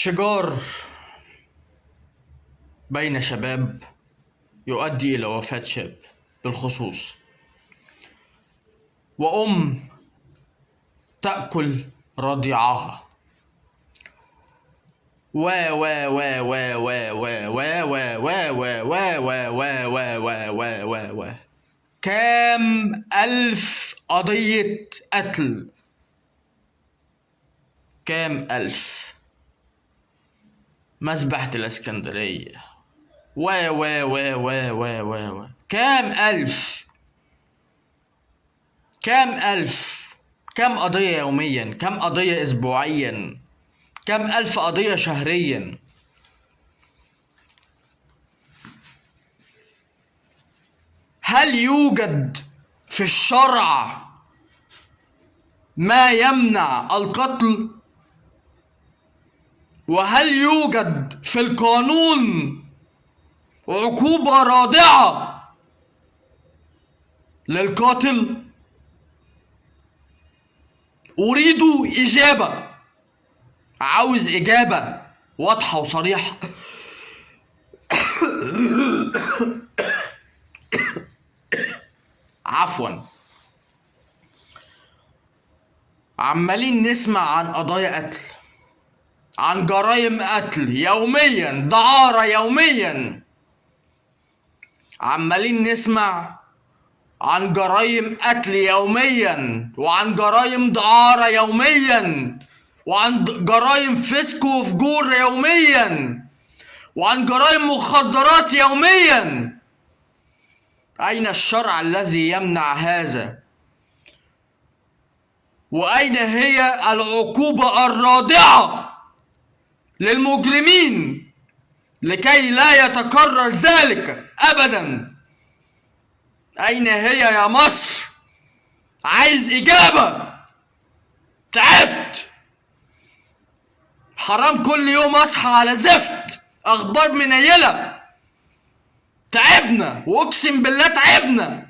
شجار بين شباب يؤدي إلى وفاة شاب بالخصوص، وأم تأكل رضيعها، و و و و و و و و و و و و و و و و و كام ألف قضية قتل، كام ألف مذبحة الإسكندرية، و و و و و و و كام ألف، كام ألف، كام قضية يوميا، كام قضية أسبوعيا، كام ألف قضية شهريا. هل يوجد في الشرع ما يمنع القتل؟ وهل يوجد في القانون عقوبة رادعة للقاتل؟ أريد إجابة، عاوز إجابة واضحة وصريحة. عفوا، عمالين نسمع عن قضايا قتل، عن جرائم قتل يوميا، دعارة يوميا، عمالين نسمع عن جرائم قتل يوميا، وعن جرائم دعارة يوميا، وعن جرائم فسق وفجور يوميا، وعن جرائم مخدرات يوميا. أين الشرع الذي يمنع هذا؟ وأين هي العقوبة الرادعة للمجرمين لكي لا يتكرر ذلك أبدا؟ أين هي يا مصر؟ عايز إجابة. تعبت، حرام كل يوم أصحى على زفت أخبار منيلة. تعبنا، وأقسم بالله تعبنا.